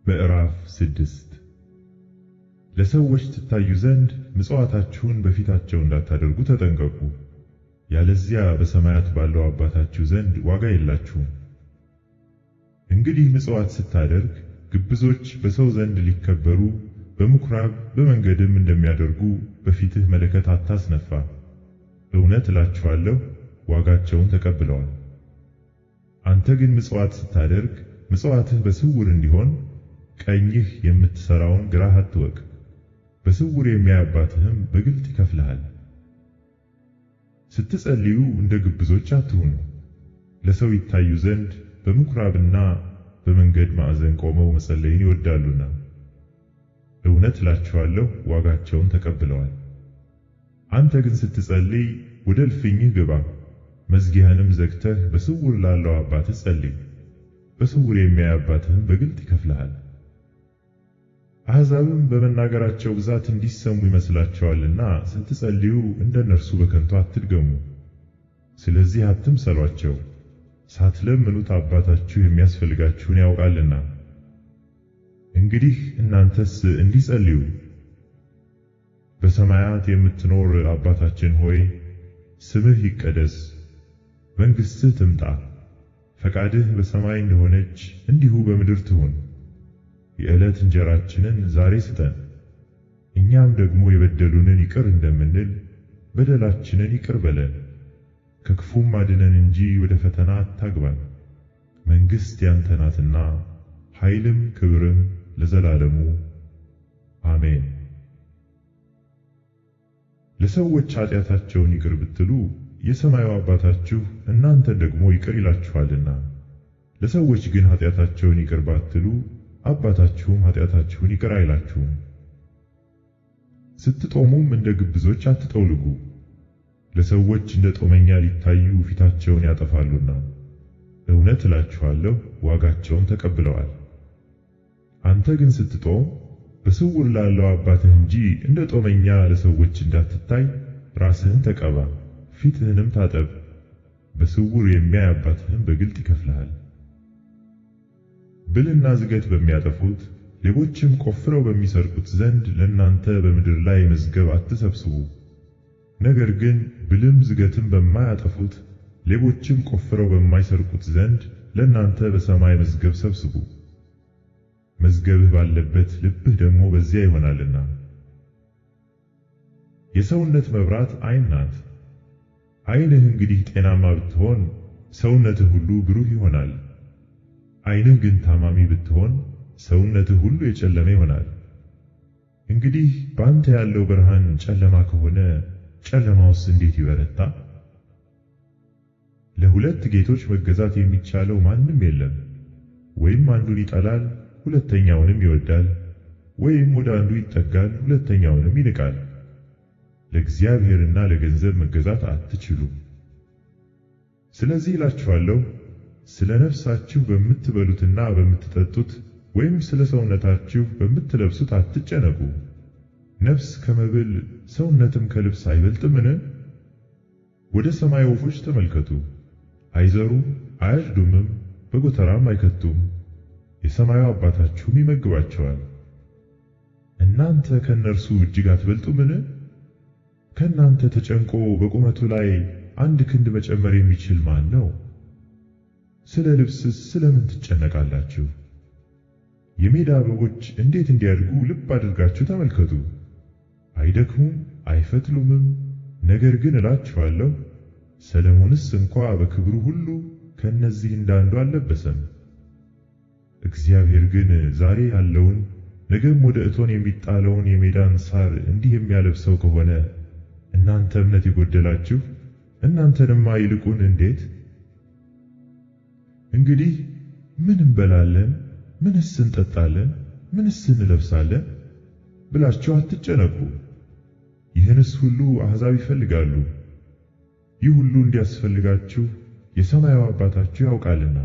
ምዕራፍ 6። ለሰዎች ትታዩ ዘንድ ምጽዋታችሁን በፊታቸው እንዳታደርጉ ተጠንቀቁ፣ ያለዚያ በሰማያት ባለው አባታችሁ ዘንድ ዋጋ የላችሁም። እንግዲህ ምጽዋት ስታደርግ ግብዞች በሰው ዘንድ ሊከበሩ በምኵራብ በመንገድም እንደሚያደርጉ በፊትህ መለከት አታስነፋ። እውነት እላችኋለሁ ዋጋቸውን ተቀብለዋል። አንተ ግን ምጽዋት ስታደርግ ምጽዋትህ በስውር እንዲሆን ቀኝህ የምትሠራውን ግራህ አትወቅ። በስውር የሚያይ አባትህም በግልጥ ይከፍልሃል። ስትጸልዩ እንደ ግብዞች አትሁኑ፣ ለሰው ይታዩ ዘንድ በምኵራብና በመንገድ ማዕዘን ቆመው መጸለይን ይወዳሉና። እውነት እላችኋለሁ ዋጋቸውን ተቀብለዋል። አንተ ግን ስትጸልይ ወደ እልፍኝህ ግባ፣ መዝጊያህንም ዘግተህ በስውር ላለው አባትህ ጸልይ። በስውር የሚያይ አባትህም በግልጥ ይከፍልሃል። አሕዛብም በመናገራቸው ብዛት እንዲሰሙ ይመስላቸዋልና ስትጸልዩ እንደ እነርሱ በከንቱ አትድገሙ። ስለዚህ አትምሰሏቸው፣ ሳትለምኑት አባታችሁ የሚያስፈልጋችሁን ያውቃልና። እንግዲህ እናንተስ እንዲህ ጸልዩ። በሰማያት የምትኖር አባታችን ሆይ፣ ስምህ ይቀደስ፣ መንግሥትህ ትምጣ፣ ፈቃድህ በሰማይ እንደሆነች እንዲሁ በምድር ትሁን። የዕለት እንጀራችንን ዛሬ ስጠን፣ እኛም ደግሞ የበደሉንን ይቅር እንደምንል በደላችንን ይቅር በለን፣ ከክፉም አድነን እንጂ ወደ ፈተና አታግባን። መንግሥት ያንተ ናትና ኃይልም ክብርም ለዘላለሙ አሜን። ለሰዎች ኃጢአታቸውን ይቅር ብትሉ የሰማዩ አባታችሁ እናንተን ደግሞ ይቅር ይላችኋልና። ለሰዎች ግን ኃጢአታቸውን ይቅር ባትሉ አባታችሁም ኃጢአታችሁን ይቅር አይላችሁም። ስትጦሙም እንደ ግብዞች አትጠውልጉ፣ ለሰዎች እንደ ጦመኛ ሊታዩ ፊታቸውን ያጠፋሉና። እውነት እላችኋለሁ ዋጋቸውን ተቀብለዋል። አንተ ግን ስትጦም በስውር ላለው አባትህ እንጂ እንደ ጦመኛ ለሰዎች እንዳትታይ ራስህን ተቀባ፣ ፊትህንም ታጠብ። በስውር የሚያይ አባትህም በግልጥ ይከፍልሃል። ብልና ዝገት በሚያጠፉት ሌቦችም ቆፍረው በሚሰርቁት ዘንድ ለእናንተ በምድር ላይ መዝገብ አትሰብስቡ። ነገር ግን ብልም ዝገትም በማያጠፉት ሌቦችም ቆፍረው በማይሰርቁት ዘንድ ለእናንተ በሰማይ መዝገብ ሰብስቡ። መዝገብህ ባለበት ልብህ ደግሞ በዚያ ይሆናልና። የሰውነት መብራት ዓይን ናት። ዓይንህ እንግዲህ ጤናማ ብትሆን ሰውነትህ ሁሉ ብሩህ ይሆናል። ዓይንህ ግን ታማሚ ብትሆን ሰውነትህ ሁሉ የጨለመ ይሆናል። እንግዲህ በአንተ ያለው ብርሃን ጨለማ ከሆነ ጨለማውስ እንዴት ይበረታ? ለሁለት ጌቶች መገዛት የሚቻለው ማንም የለም። ወይም አንዱን ይጠላል፣ ሁለተኛውንም ይወዳል፣ ወይም ወደ አንዱ ይጠጋል፣ ሁለተኛውንም ይንቃል። ለእግዚአብሔርና ለገንዘብ መገዛት አትችሉም። ስለዚህ እላችኋለሁ ስለ ነፍሳችሁ በምትበሉትና በምትጠጡት ወይም ስለ ሰውነታችሁ በምትለብሱት አትጨነቁ። ነፍስ ከመብል ሰውነትም ከልብስ አይበልጥምን? ወደ ሰማይ ወፎች ተመልከቱ። አይዘሩም፣ አያጭዱምም፣ በጎተራም አይከቱም፣ የሰማዩ አባታችሁም ይመግባቸዋል። እናንተ ከእነርሱ እጅግ አትበልጡምን? ከእናንተ ተጨንቆ በቁመቱ ላይ አንድ ክንድ መጨመር የሚችል ማን ነው? ስለ ልብስስ ስለምን ትጨነቃላችሁ? የሜዳ አበቦች እንዴት እንዲያድጉ ልብ አድርጋችሁ ተመልከቱ። አይደክሙም፣ አይፈትሉምም። ነገር ግን እላችኋለሁ ሰለሞንስ እንኳ በክብሩ ሁሉ ከእነዚህ እንዳንዱ አልለበሰም። እግዚአብሔር ግን ዛሬ ያለውን ነገም ወደ እቶን የሚጣለውን የሜዳን ሳር እንዲህ የሚያለብሰው ከሆነ እናንተ እምነት የጎደላችሁ እናንተንማ ይልቁን እንዴት! እንግዲህ ምን እንበላለን? ምንስ እንጠጣለን? ምንስ እንለብሳለን? ብላችሁ አትጨነቁ። ይህንስ ሁሉ አሕዛብ ይፈልጋሉ። ይህ ሁሉ እንዲያስፈልጋችሁ የሰማዩ አባታችሁ ያውቃልና።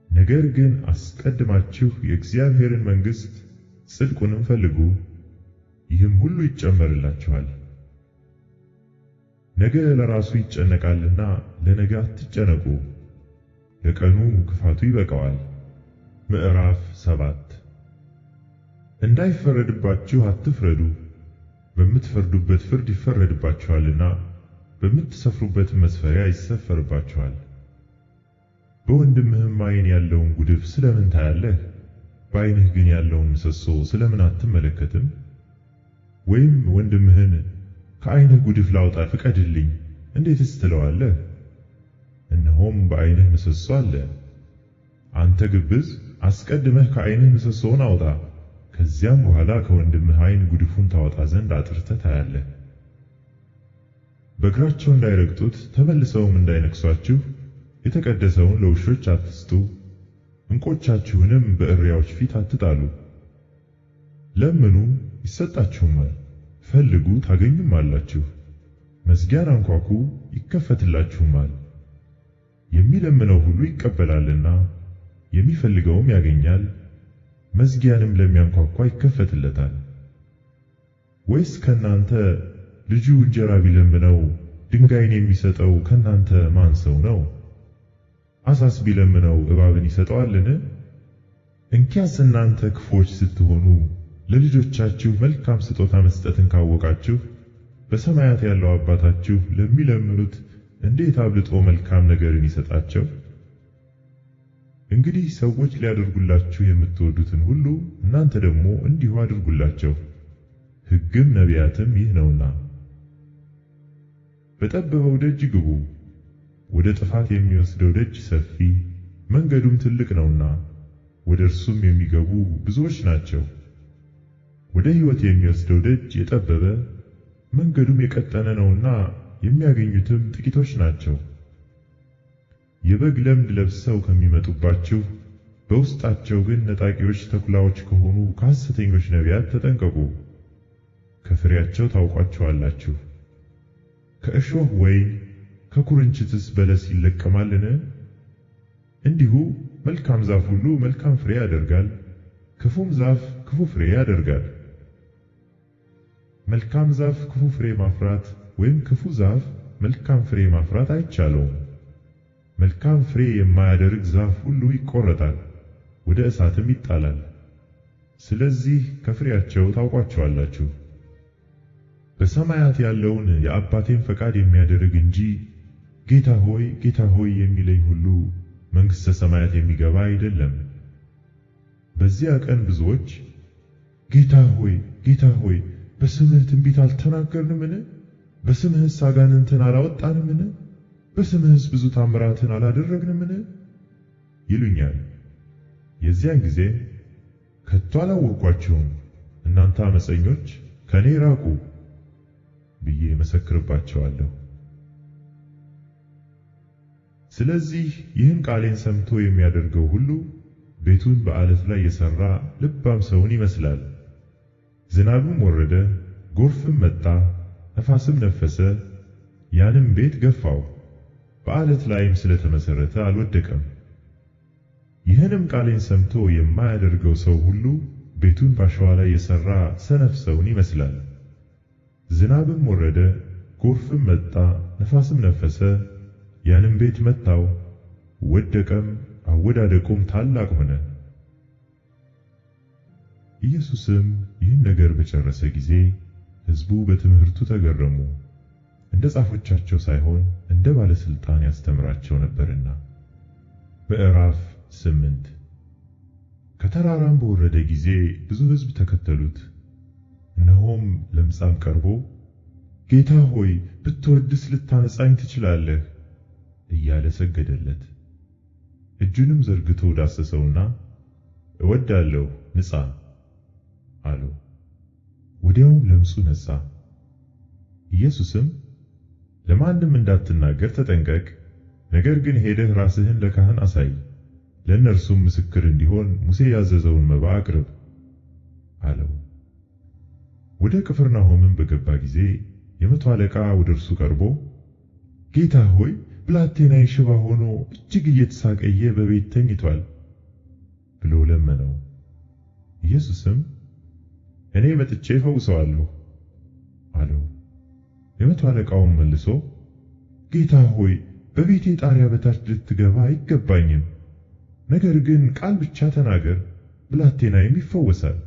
ነገር ግን አስቀድማችሁ የእግዚአብሔርን መንግሥት ጽድቁንም ፈልጉ፣ ይህም ሁሉ ይጨመርላችኋል። ነገ ለራሱ ይጨነቃልና ለነገ አትጨነቁ። ለቀኑ ክፋቱ ይበቃዋል። ምዕራፍ 7። እንዳይፈረድባችሁ አትፍረዱ፣ በምትፈርዱበት ፍርድ ይፈረድባችኋልና፣ በምትሰፍሩበት መስፈሪያ ይሰፈርባችኋል። በወንድምህም ዓይን ያለውን ጉድፍ ስለምን ታያለህ? በዓይንህ ግን ያለውን ምሰሶ ስለምን አትመለከትም? ወይም ወንድምህን ከዓይንህ ጉድፍ ላውጣ ፍቀድልኝ እንዴትስ ትለዋለህ? እነሆም በዓይንህ ምሰሶ አለ። አንተ ግብዝ፣ አስቀድመህ ከዓይንህ ምሰሶውን አውጣ፣ ከዚያም በኋላ ከወንድምህ ዓይን ጉድፉን ታወጣ ዘንድ አጥርተህ ታያለህ። በእግራቸው እንዳይረግጡት ተመልሰውም እንዳይነክሷችሁ የተቀደሰውን ለውሾች አትስጡ፣ ዕንቆቻችሁንም በእሪያዎች ፊት አትጣሉ። ለምኑ ይሰጣችሁማል፣ ፈልጉ ታገኙማላችሁ፣ መዝጊያን አንኳኩ ይከፈትላችሁማል። የሚለምነው ሁሉ ይቀበላልና የሚፈልገውም ያገኛል፣ መዝጊያንም ለሚያንኳኳ ይከፈትለታል። ወይስ ከናንተ ልጁ እንጀራ ቢለምነው ድንጋይን የሚሰጠው ከናንተ ማን ሰው ነው? ዓሣስ ቢለምነው እባብን ይሰጠዋልን? እንኪያስ እናንተ ክፉዎች ስትሆኑ ለልጆቻችሁ መልካም ስጦታ መስጠትን ካወቃችሁ በሰማያት ያለው አባታችሁ ለሚለምኑት እንዴት አብልጦ መልካም ነገርን ይሰጣቸው? እንግዲህ ሰዎች ሊያደርጉላችሁ የምትወዱትን ሁሉ እናንተ ደግሞ እንዲሁ አድርጉላቸው፣ ሕግም ነቢያትም ይህ ነውና። በጠበበው ደጅ ግቡ፣ ወደ ጥፋት የሚወስደው ደጅ ሰፊ መንገዱም ትልቅ ነውና፣ ወደ እርሱም የሚገቡ ብዙዎች ናቸው። ወደ ሕይወት የሚወስደው ደጅ የጠበበ መንገዱም የቀጠነ ነውና፣ የሚያገኙትም ጥቂቶች ናቸው። የበግ ለምድ ለብሰው ከሚመጡባችሁ በውስጣቸው ግን ነጣቂዎች ተኩላዎች ከሆኑ ከሐሰተኞች ነቢያት ተጠንቀቁ። ከፍሬያቸው ታውቋቸዋላችሁ። ከእሾህ ወይን ከኩርንችትስ በለስ ይለቀማልን? እንዲሁ መልካም ዛፍ ሁሉ መልካም ፍሬ ያደርጋል፣ ክፉም ዛፍ ክፉ ፍሬ ያደርጋል። መልካም ዛፍ ክፉ ፍሬ ማፍራት ወይም ክፉ ዛፍ መልካም ፍሬ ማፍራት አይቻለውም። መልካም ፍሬ የማያደርግ ዛፍ ሁሉ ይቆረጣል፣ ወደ እሳትም ይጣላል። ስለዚህ ከፍሬያቸው ታውቋቸዋላችሁ። በሰማያት ያለውን የአባቴን ፈቃድ የሚያደርግ እንጂ ጌታ ሆይ ጌታ ሆይ የሚለኝ ሁሉ መንግሥተ ሰማያት የሚገባ አይደለም። በዚያ ቀን ብዙዎች ጌታ ሆይ ጌታ ሆይ በስምህ ትንቢት አልተናገርንምን? በስምህስ አጋንንትን አላወጣንምን? በስምህስ ብዙ ታምራትን አላደረግንምን? ይሉኛል። የዚያን ጊዜ ከቶ አላወቅኳችሁም፣ እናንተ ዓመፀኞች ከእኔ ራቁ ብዬ መሰክርባቸዋለሁ። ስለዚህ ይህን ቃሌን ሰምቶ የሚያደርገው ሁሉ ቤቱን በዓለት ላይ የሠራ ልባም ሰውን ይመስላል። ዝናብም ወረደ፣ ጎርፍም መጣ፣ ነፋስም ነፈሰ፣ ያንም ቤት ገፋው፣ በዓለት ላይም ስለተመሠረተ አልወደቀም። ይህንም ቃሌን ሰምቶ የማያደርገው ሰው ሁሉ ቤቱን በአሸዋ ላይ የሠራ ሰነፍ ሰውን ይመስላል። ዝናብም ወረደ፣ ጎርፍም መጣ፣ ነፋስም ነፈሰ፣ ያንም ቤት መታው፣ ወደቀም፣ አወዳደቁም ታላቅ ሆነ። ኢየሱስም ይህን ነገር በጨረሰ ጊዜ ሕዝቡ በትምህርቱ ተገረሙ፣ እንደ ጻፎቻቸው ሳይሆን እንደ ባለሥልጣን ያስተምራቸው ነበርና። ምዕራፍ 8። ከተራራም በወረደ ጊዜ ብዙ ሕዝብ ተከተሉት። እነሆም ለምጻም ቀርቦ ጌታ ሆይ ብትወድስ ልታነጻኝ ትችላለህ እያለ ሰገደለት። እጁንም ዘርግቶ ዳሰሰውና እወዳለሁ ንጻ አለው። ወዲያውም ለምጹ ነጻ። ኢየሱስም ለማንም እንዳትናገር ተጠንቀቅ፣ ነገር ግን ሄደህ ራስህን ለካህን አሳይ፣ ለእነርሱም ምስክር እንዲሆን ሙሴ ያዘዘውን መባ አቅርብ አለው። ወደ ቅፍርናሆምም በገባ ጊዜ የመቶ አለቃ ወደ እርሱ ቀርቦ ጌታ ሆይ ብላቴናዬ ሽባ ሆኖ እጅግ እየተሳቀየ በቤት ተኝቷል ብሎ ለመነው። ኢየሱስም እኔ መጥቼ እፈውሰዋለሁ አለው። የመቶ አለቃውም መልሶ ጌታ ሆይ በቤቴ ጣሪያ በታች ልትገባ አይገባኝም፣ ነገር ግን ቃል ብቻ ተናገር፣ ብላቴናዬም ይፈወሳል።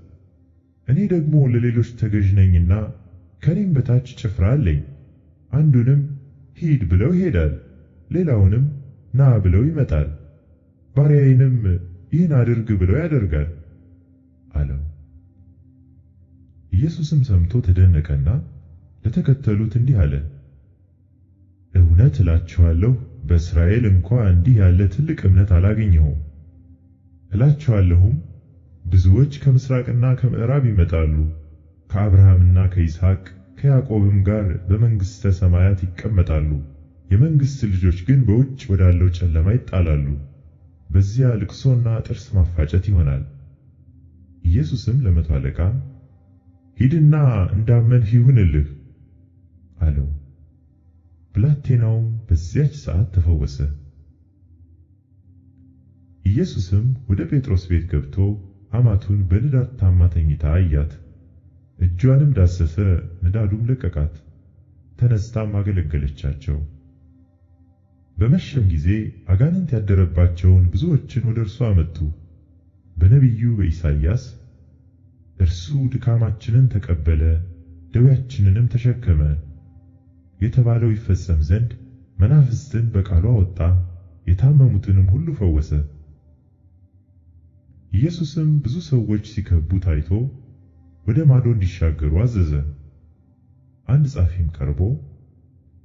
እኔ ደግሞ ለሌሎች ተገዥ ነኝና ከኔም በታች ጭፍራ አለኝ። አንዱንም ሂድ ብለው ይሄዳል፣ ሌላውንም ና ብለው ይመጣል፣ ባሪያዬንም ይህን አድርግ ብለው ያደርጋል አለው። ኢየሱስም ሰምቶ ተደነቀና ለተከተሉት እንዲህ አለ፣ እውነት እላችኋለሁ በእስራኤል እንኳ እንዲህ ያለ ትልቅ እምነት አላገኘሁም። እላችኋለሁም ብዙዎች ከምሥራቅና ከምዕራብ ይመጣሉ፣ ከአብርሃምና ከይስሐቅ ከያዕቆብም ጋር በመንግሥተ ሰማያት ይቀመጣሉ። የመንግሥት ልጆች ግን በውጭ ወዳለው ጨለማ ይጣላሉ። በዚያ ልቅሶና ጥርስ ማፋጨት ይሆናል። ኢየሱስም ለመቶ አለቃ ሂድና እንዳመንህ ይሁንልህ አለው። ብላቴናውም በዚያች ሰዓት ተፈወሰ። ኢየሱስም ወደ ጴጥሮስ ቤት ገብቶ አማቱን በንዳድ ታማ ተኝታ አያት። እጇንም ዳሰሰ፣ ንዳዱም ለቀቃት። ተነስታም አገለገለቻቸው። በመሸም ጊዜ አጋንንት ያደረባቸውን ብዙዎችን ወደ እርሱ አመጡ። በነቢዩ በኢሳይያስ እርሱ ድካማችንን ተቀበለ፣ ደዌያችንንም ተሸከመ የተባለው ይፈጸም ዘንድ መናፍስትን በቃሉ አወጣ፣ የታመሙትንም ሁሉ ፈወሰ። ኢየሱስም ብዙ ሰዎች ሲከቡ ታይቶ ወደ ማዶ እንዲሻገሩ አዘዘ። አንድ ጻፊም ቀርቦ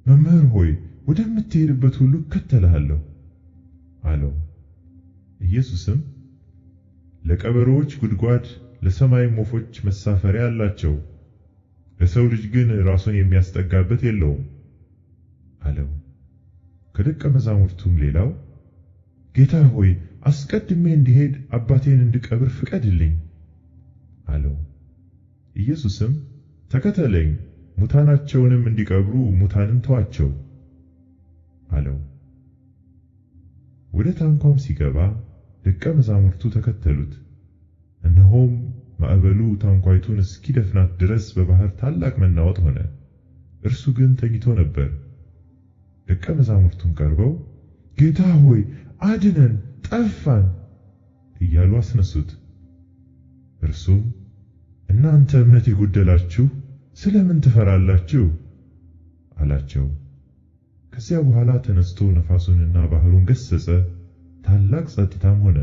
መምህር ሆይ ወደምትሄድበት ሁሉ እከተልሃለሁ አለው። ኢየሱስም ለቀበሮዎች ጉድጓድ፣ ለሰማይም ወፎች መሳፈሪያ አላቸው፣ ለሰው ልጅ ግን ራሱን የሚያስጠጋበት የለውም አለው። ከደቀ መዛሙርቱም ሌላው ጌታ ሆይ አስቀድሜ እንድሄድ አባቴን እንድቀብር ፍቀድልኝ አለው። ኢየሱስም ተከተለኝ፣ ሙታናቸውንም እንዲቀብሩ ሙታንን ተዋቸው አለው። ወደ ታንኳም ሲገባ ደቀ መዛሙርቱ ተከተሉት። እነሆም ማዕበሉ ታንኳይቱን እስኪደፍናት ድረስ በባህር ታላቅ መናወጥ ሆነ። እርሱ ግን ተኝቶ ነበር። ደቀ መዛሙርቱም ቀርበው ጌታ ሆይ አድነን፣ ጠፋን እያሉ አስነሱት። እርሱም እናንተ እምነት የጎደላችሁ ስለምን ትፈራላችሁ? አላቸው። ከዚያ በኋላ ተነስቶ ነፋሱንና ባህሩን ገሰጸ፣ ታላቅ ጸጥታም ሆነ።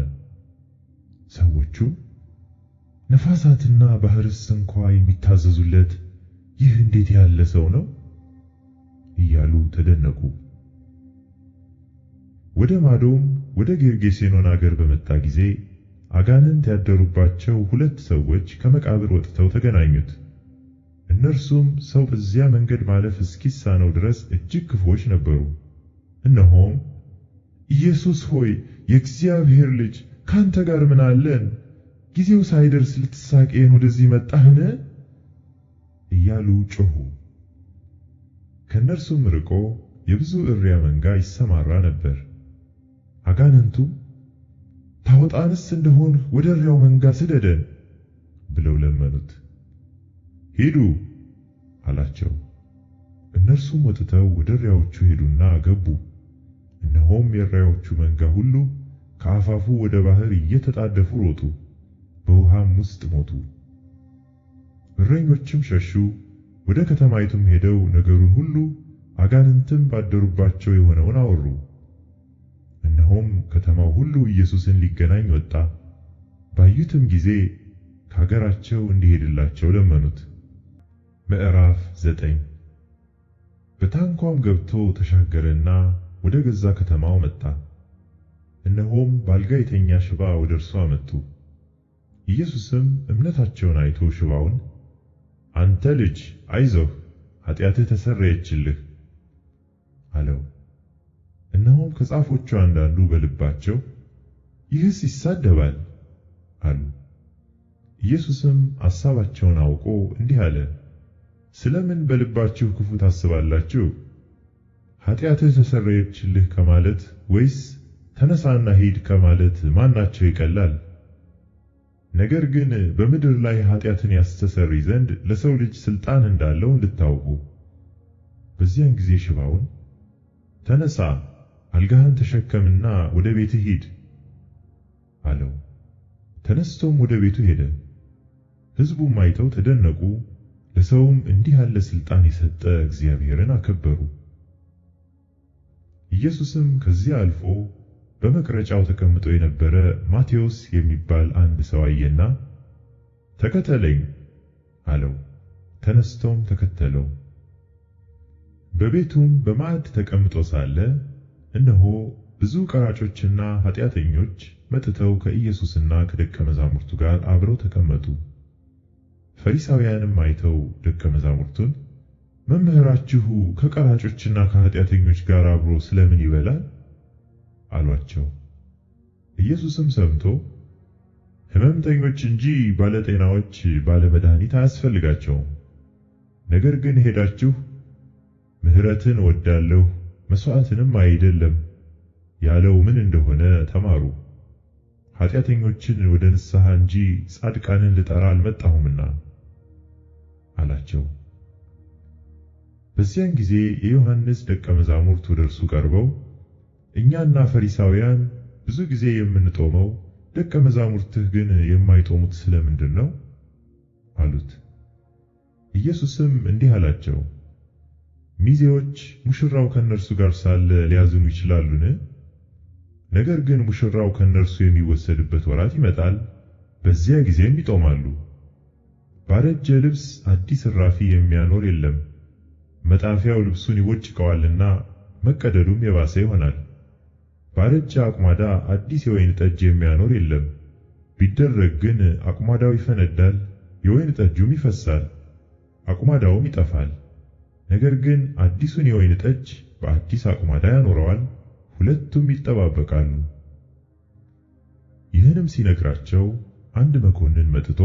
ሰዎቹም ነፋሳትና ባህርስ እንኳ የሚታዘዙለት ይህ እንዴት ያለ ሰው ነው? እያሉ ተደነቁ። ወደ ማዶም ወደ ጌርጌሴኖን አገር በመጣ ጊዜ አጋንንት ያደሩባቸው ሁለት ሰዎች ከመቃብር ወጥተው ተገናኙት። እነርሱም ሰው በዚያ መንገድ ማለፍ እስኪሳነው ድረስ እጅግ ክፉዎች ነበሩ። እነሆም ኢየሱስ ሆይ የእግዚአብሔር ልጅ ካንተ ጋር ምን አለን? ጊዜው ሳይደርስ ልትሳቀየን ወደዚህ መጣህን? እያሉ ጮኹ። ከእነርሱም ርቆ የብዙ እሪያ መንጋ ይሰማራ ነበር። አጋንንቱም ታወጣንስ እንደሆን ወደ እሪያው መንጋ ስደደን ብለው ለመኑት። ሂዱ አላቸው። እነርሱም ወጥተው ወደ እሪያዎቹ ሄዱና ገቡ። እነሆም የእሪያዎቹ መንጋ ሁሉ ከአፋፉ ወደ ባህር እየተጣደፉ ሮጡ፣ በውሃም ውስጥ ሞቱ። እረኞችም ሸሹ፣ ወደ ከተማይቱም ሄደው ነገሩን ሁሉ አጋንንትም ባደሩባቸው የሆነውን አወሩ። እነሆም ከተማው ሁሉ ኢየሱስን ሊገናኝ ወጣ። ባዩትም ጊዜ ከሀገራቸው እንዲሄድላቸው ለመኑት። ምዕራፍ 9 በታንኳም ገብቶ ተሻገረና ወደ ገዛ ከተማው መጣ። እነሆም ባልጋ የተኛ ሽባ ወደ እርሱ አመጡ። ኢየሱስም እምነታቸውን አይቶ ሽባውን አንተ ልጅ አይዞህ፣ ኃጢአትህ ተሰረየችልህ አለው። እነሆም ከጻፎቹ አንዳንዱ በልባቸው ይህስ ይሳደባል አሉ። ኢየሱስም አሳባቸውን አውቆ እንዲህ አለ፣ ስለምን በልባችሁ ክፉ ታስባላችሁ? ኃጢአትህ ተሰረየችልህ ከማለት ወይስ ተነሳና ሂድ ከማለት ማናቸው ይቀላል? ነገር ግን በምድር ላይ ኃጢአትን ያስተሰርይ ዘንድ ለሰው ልጅ ሥልጣን እንዳለው እንድታውቁ። በዚያን ጊዜ ሽባውን ተነሳ፣ አልጋህን ተሸከምና ወደ ቤትህ ሂድ አለው። ተነስቶም ወደ ቤቱ ሄደ። ሕዝቡም አይተው ተደነቁ። ለሰውም እንዲህ ያለ ሥልጣን የሰጠ እግዚአብሔርን አከበሩ። ኢየሱስም ከዚያ አልፎ በመቅረጫው ተቀምጦ የነበረ ማቴዎስ የሚባል አንድ ሰው አየና ተከተለኝ አለው። ተነስቶም ተከተለው። በቤቱም በማዕድ ተቀምጦ ሳለ እነሆ ብዙ ቀራጮችና ኃጢአተኞች መጥተው ከኢየሱስና ከደቀ መዛሙርቱ ጋር አብረው ተቀመጡ። ፈሪሳውያንም አይተው ደቀ መዛሙርቱን መምህራችሁ ከቀራጮችና ከኃጢአተኞች ጋር አብሮ ስለምን ይበላል? አሏቸው። ኢየሱስም ሰምቶ ሕመምተኞች እንጂ ባለጤናዎች ባለመድኃኒት አያስፈልጋቸውም። ነገር ግን ሄዳችሁ ምሕረትን እወዳለሁ መሥዋዕትንም አይደለም ያለው ምን እንደሆነ ተማሩ። ኃጢአተኞችን ወደ ንስሐ እንጂ ጻድቃንን ልጠራ አልመጣሁምና አላቸው። በዚያን ጊዜ የዮሐንስ ደቀ መዛሙርት ወደ እርሱ ቀርበው እኛና ፈሪሳውያን ብዙ ጊዜ የምንጦመው ደቀ መዛሙርትህ ግን የማይጦሙት ስለምንድን ነው? አሉት። ኢየሱስም እንዲህ አላቸው፣ ሚዜዎች ሙሽራው ከእነርሱ ጋር ሳለ ሊያዝኑ ይችላሉን? ነገር ግን ሙሽራው ከእነርሱ የሚወሰድበት ወራት ይመጣል፣ በዚያ ጊዜም ይጦማሉ። ባረጀ ልብስ አዲስ እራፊ የሚያኖር የለም፣ መጣፊያው ልብሱን ይቦጭቀዋልና መቀደዱም የባሰ ይሆናል። ባረጀ አቁማዳ አዲስ የወይን ጠጅ የሚያኖር የለም፣ ቢደረግ ግን አቁማዳው ይፈነዳል፣ የወይን ጠጁም ይፈሳል፣ አቁማዳውም ይጠፋል። ነገር ግን አዲሱን የወይን ጠጅ በአዲስ አቁማዳ ያኖረዋል፣ ሁለቱም ይጠባበቃሉ። ይህንም ሲነግራቸው አንድ መኮንን መጥቶ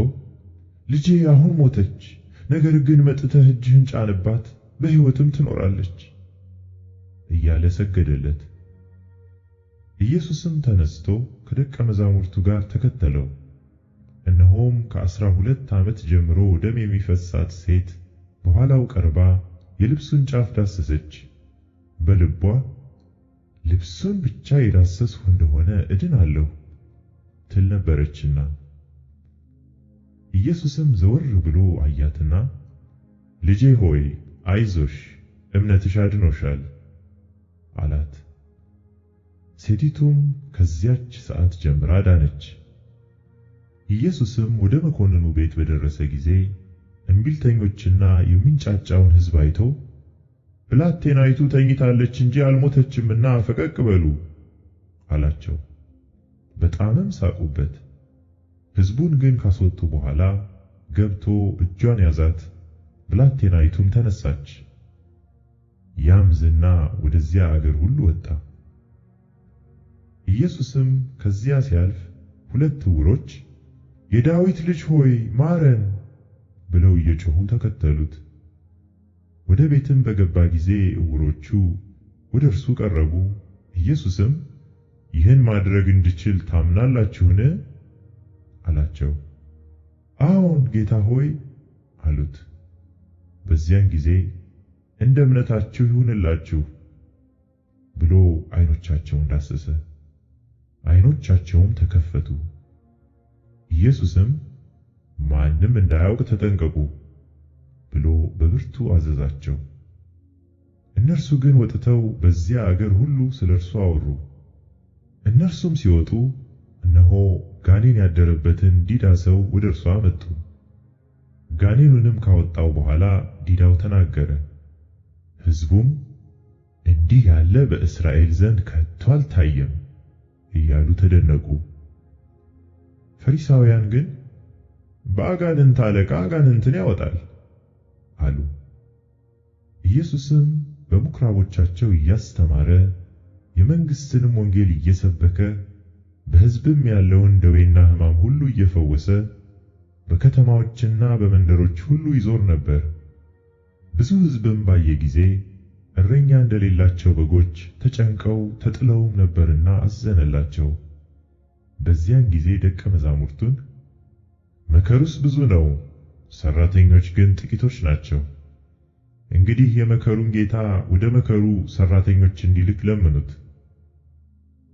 ልጄ አሁን ሞተች፣ ነገር ግን መጥተህ እጅህን ጫንባት፣ በሕይወትም ትኖራለች እያለ ሰገደለት። ኢየሱስም ተነስቶ ከደቀ መዛሙርቱ ጋር ተከተለው። እነሆም ከ12 ዓመት ጀምሮ ደም የሚፈሳት ሴት በኋላው ቀርባ የልብሱን ጫፍ ዳሰሰች። በልቧ ልብሱን ብቻ የዳሰስሁ እንደሆነ እድናለሁ ትል ነበረችና። ኢየሱስም ዘወር ብሎ አያትና ልጄ ሆይ አይዞሽ፣ እምነትሽ አድኖሻል አላት። ሴቲቱም ከዚያች ሰዓት ጀምራ ዳነች። ኢየሱስም ወደ መኮንኑ ቤት በደረሰ ጊዜ እምቢልተኞችና የሚንጫጫውን ሕዝብ አይቶ ብላቴናይቱ ተኝታለች እንጂ አልሞተችምና ፈቀቅ በሉ አላቸው። በጣምም ሳቁበት። ሕዝቡን ግን ካስወጡ በኋላ ገብቶ እጇን ያዛት፣ ብላቴናይቱም ተነሳች። ያም ዝና ወደዚያ አገር ሁሉ ወጣ። ኢየሱስም ከዚያ ሲያልፍ ሁለት ዕውሮች የዳዊት ልጅ ሆይ ማረን ብለው እየጮኹ ተከተሉት። ወደ ቤትም በገባ ጊዜ ዕውሮቹ ወደ እርሱ ቀረቡ። ኢየሱስም ይህን ማድረግ እንድችል ታምናላችሁን? አላቸው። አዎን ጌታ ሆይ አሉት። በዚያን ጊዜ እንደ እምነታችሁ ይሁንላችሁ ብሎ ዓይኖቻቸውን ዳሰሰ። ዓይኖቻቸውም ተከፈቱ። ኢየሱስም ማንም እንዳያውቅ ተጠንቀቁ ብሎ በብርቱ አዘዛቸው። እነርሱ ግን ወጥተው በዚያ አገር ሁሉ ስለ እርሱ አወሩ። እነርሱም ሲወጡ እነሆ ጋኔን ያደረበትን ዲዳ ሰው ወደ እርሱ አመጡ። ጋኔኑንም ካወጣው በኋላ ዲዳው ተናገረ። ሕዝቡም እንዲህ ያለ በእስራኤል ዘንድ ከቶ አልታየም እያሉ ተደነቁ። ፈሪሳውያን ግን በአጋንንት አለቃ አጋንንትን ያወጣል አሉ። ኢየሱስም በምኵራቦቻቸው እያስተማረ የመንግሥትንም ወንጌል እየሰበከ በሕዝብም ያለውን ደዌና ሕማም ሁሉ እየፈወሰ በከተማዎችና በመንደሮች ሁሉ ይዞር ነበር። ብዙ ሕዝብም ባየ ጊዜ እረኛ እንደሌላቸው በጎች ተጨንቀው ተጥለውም ነበርና አዘነላቸው። በዚያን ጊዜ ደቀ መዛሙርቱን መከሩስ ብዙ ነው፣ ሰራተኞች ግን ጥቂቶች ናቸው። እንግዲህ የመከሩን ጌታ ወደ መከሩ ሰራተኞች እንዲልክ ለምኑት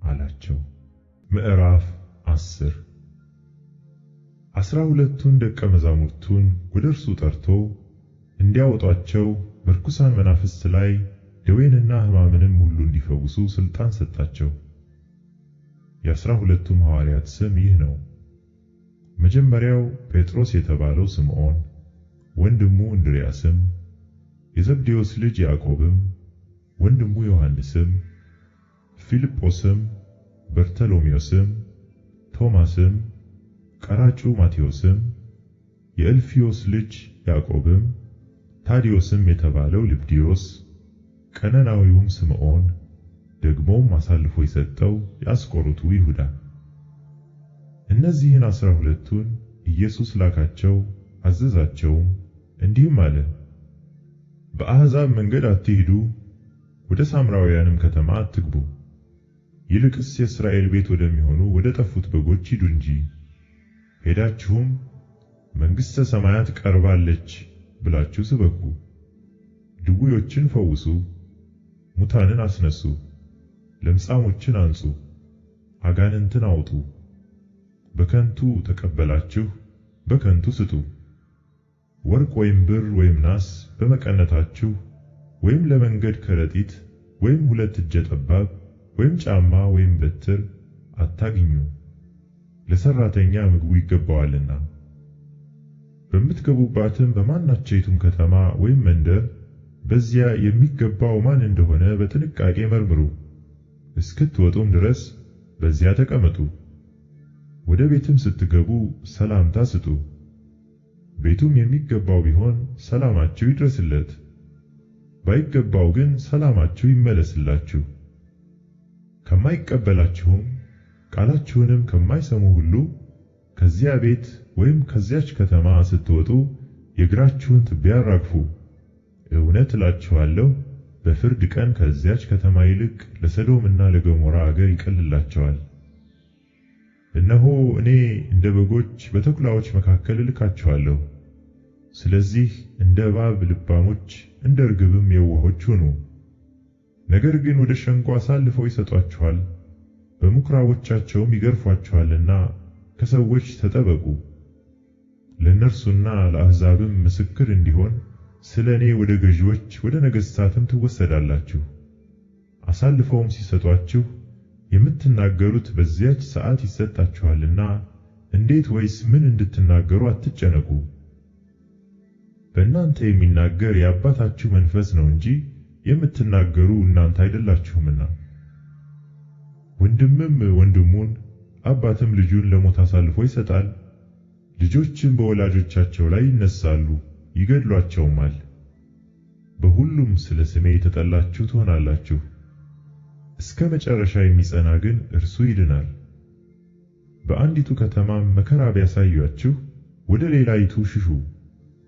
አላቸው። ምዕራፍ 10። 12ቱን ደቀ መዛሙርቱን ወደ እርሱ ጠርቶ እንዲያወጧቸው በርኩሳን መናፍስት ላይ ደዌንና ሕማምንም ሁሉ እንዲፈውሱ ሥልጣን ሰጣቸው። የ12ቱም ሐዋርያት ስም ይህ ነው። መጀመሪያው ጴጥሮስ የተባለው ስምዖን፣ ወንድሙ እንድርያስም፣ የዘብዴዎስ ልጅ ያዕቆብም፣ ወንድሙ ዮሐንስም፣ ፊልጶስም፣ በርተሎሜዎስም፣ ቶማስም፣ ቀራጩ ማቴዎስም፣ የእልፍዮስ ልጅ ያዕቆብም፣ ታዲዮስም የተባለው ልብድዮስ፣ ቀነናዊውም ስምዖን፣ ደግሞም አሳልፎ የሰጠው የአስቆሮቱ ይሁዳ። እነዚህን 12ቱን ኢየሱስ ላካቸው፣ አዘዛቸውም፣ እንዲህም አለ፦ በአሕዛብ መንገድ አትሂዱ፣ ወደ ሳምራውያንም ከተማ አትግቡ። ይልቅስ የእስራኤል ቤት ወደሚሆኑ ወደ ጠፉት በጎች ሂዱ እንጂ። ሄዳችሁም መንግሥተ ሰማያት ቀርባለች ብላችሁ ስበኩ። ድውዮችን ፈውሱ፣ ሙታንን አስነሱ፣ ለምጻሞችን አንጹ፣ አጋንንትን አውጡ። በከንቱ ተቀበላችሁ፣ በከንቱ ስጡ። ወርቅ ወይም ብር ወይም ናስ በመቀነታችሁ ወይም ለመንገድ ከረጢት ወይም ሁለት እጀ ጠባብ ወይም ጫማ ወይም በትር አታግኙ፣ ለሠራተኛ ምግቡ ይገባዋልና። በምትገቡባትም በማናቸይቱም ከተማ ወይም መንደር በዚያ የሚገባው ማን እንደሆነ በጥንቃቄ መርምሩ። እስክትወጡም ድረስ በዚያ ተቀመጡ። ወደ ቤትም ስትገቡ ሰላምታ ስጡ። ቤቱም የሚገባው ቢሆን ሰላማችሁ ይድረስለት፣ ባይገባው ግን ሰላማችሁ ይመለስላችሁ። ከማይቀበላችሁም ቃላችሁንም ከማይሰሙ ሁሉ ከዚያ ቤት ወይም ከዚያች ከተማ ስትወጡ የእግራችሁን ትቢያ አራግፉ። እውነት እላችኋለሁ በፍርድ ቀን ከዚያች ከተማ ይልቅ ለሰዶምና ለገሞራ አገር ይቀልላቸዋል። እነሆ እኔ እንደ በጎች በተኩላዎች መካከል እልካችኋለሁ። ስለዚህ እንደ እባብ ልባሞች እንደ ርግብም የዋሆች ሁኑ። ነገር ግን ወደ ሸንጎ አሳልፈው ይሰጧችኋል፣ በምኵራቦቻቸውም ይገርፏችኋልና ከሰዎች ተጠበቁ። ለእነርሱና ለአሕዛብም ምስክር እንዲሆን ስለ እኔ ወደ ገዢዎች ወደ ነገሥታትም ትወሰዳላችሁ። አሳልፈውም ሲሰጧችሁ የምትናገሩት በዚያች ሰዓት ይሰጣችኋልና እንዴት ወይስ ምን እንድትናገሩ አትጨነቁ። በእናንተ የሚናገር የአባታችሁ መንፈስ ነው እንጂ የምትናገሩ እናንተ አይደላችሁምና። ወንድምም ወንድሙን አባትም ልጁን ለሞት አሳልፎ ይሰጣል። ልጆችም በወላጆቻቸው ላይ ይነሳሉ፣ ይገድሏቸውማል። በሁሉም ስለ ስሜ የተጠላችሁ ትሆናላችሁ። እስከ መጨረሻ የሚጸና ግን እርሱ ይድናል። በአንዲቱ ከተማም መከራ ቢያሳዩአችሁ ወደ ሌላይቱ ሽሹ።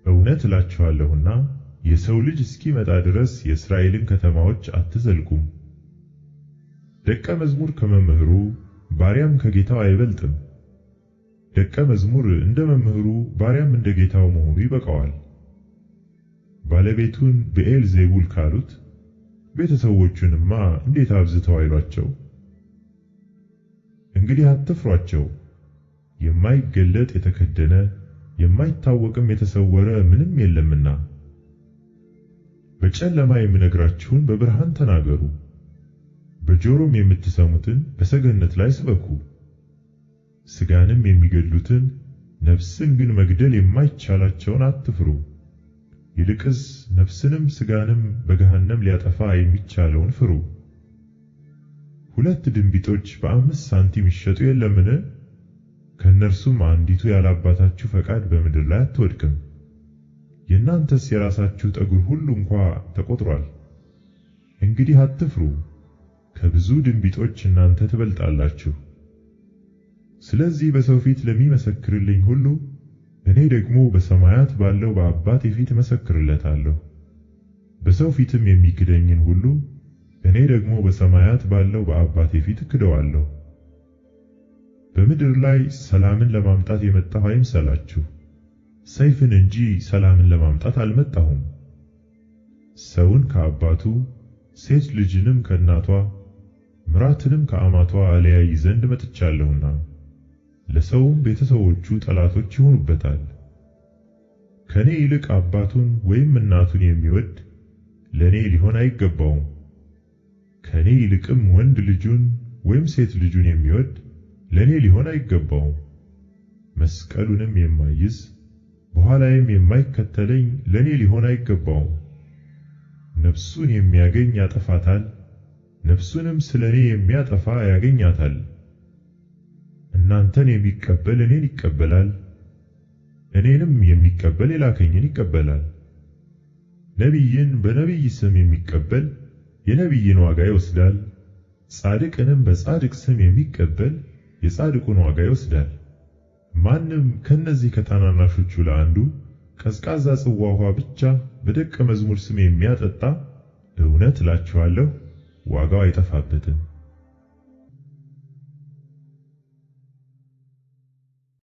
እውነት እላችኋለሁና የሰው ልጅ እስኪመጣ ድረስ የእስራኤልን ከተማዎች አትዘልቁም። ደቀ መዝሙር ከመምህሩ ባሪያም ከጌታው አይበልጥም። ደቀ መዝሙር እንደ መምህሩ ባሪያም እንደ ጌታው መሆኑ ይበቃዋል። ባለቤቱን ብኤል ዜቡል ካሉት ቤተሰቦቹንማ እንዴት አብዝተው አይሏቸው? እንግዲህ አትፍሯቸው። የማይገለጥ የተከደነ የማይታወቅም የተሰወረ ምንም የለምና። በጨለማ የምነግራችሁን በብርሃን ተናገሩ፣ በጆሮም የምትሰሙትን በሰገነት ላይ ስበኩ። ሥጋንም የሚገድሉትን ነፍስን ግን መግደል የማይቻላቸውን አትፍሩ። ይልቅስ ነፍስንም ሥጋንም በገሃነም ሊያጠፋ የሚቻለውን ፍሩ። ሁለት ድንቢጦች በ5 ሳንቲም ይሸጡ የለምን? ከእነርሱም አንዲቱ ያለ አባታችሁ ፈቃድ በምድር ላይ አትወድቅም። የእናንተስ የራሳችሁ ጠጉር ሁሉ እንኳ ተቆጥሯል። እንግዲህ አትፍሩ፣ ከብዙ ድንቢጦች እናንተ ትበልጣላችሁ። ስለዚህ በሰው ፊት ለሚመሰክርልኝ ሁሉ እኔ ደግሞ በሰማያት ባለው በአባቴ ፊት እመሰክርለታለሁ። በሰው ፊትም የሚክደኝን ሁሉ እኔ ደግሞ በሰማያት ባለው በአባቴ ፊት እክደዋለሁ። በምድር ላይ ሰላምን ለማምጣት የመጣሁ አይምሰላችሁ፣ ሰይፍን እንጂ ሰላምን ለማምጣት አልመጣሁም። ሰውን ከአባቱ ሴት ልጅንም ከእናቷ ምራትንም ከአማቷ እለያይ ዘንድ መጥቻለሁና። ለሰውም ቤተሰዎቹ ጠላቶች ይሆኑበታል። ከኔ ይልቅ አባቱን ወይም እናቱን የሚወድ ለኔ ሊሆን አይገባውም። ከኔ ይልቅም ወንድ ልጁን ወይም ሴት ልጁን የሚወድ ለኔ ሊሆን አይገባውም። መስቀሉንም የማይይዝ በኋላዬም የማይከተለኝ ለኔ ሊሆን አይገባውም። ነፍሱን የሚያገኝ ያጠፋታል፣ ነፍሱንም ስለኔ የሚያጠፋ ያገኛታል። እናንተን የሚቀበል እኔን ይቀበላል፣ እኔንም የሚቀበል የላከኝን ይቀበላል። ነቢይን በነቢይ ስም የሚቀበል የነቢይን ዋጋ ይወስዳል፣ ጻድቅንም በጻድቅ ስም የሚቀበል የጻድቁን ዋጋ ይወስዳል። ማንም ከነዚህ ከታናናሾቹ ለአንዱ ቀዝቃዛ ጽዋ ውሃ ብቻ በደቀ መዝሙር ስም የሚያጠጣ እውነት እላችኋለሁ ዋጋው አይጠፋበትም።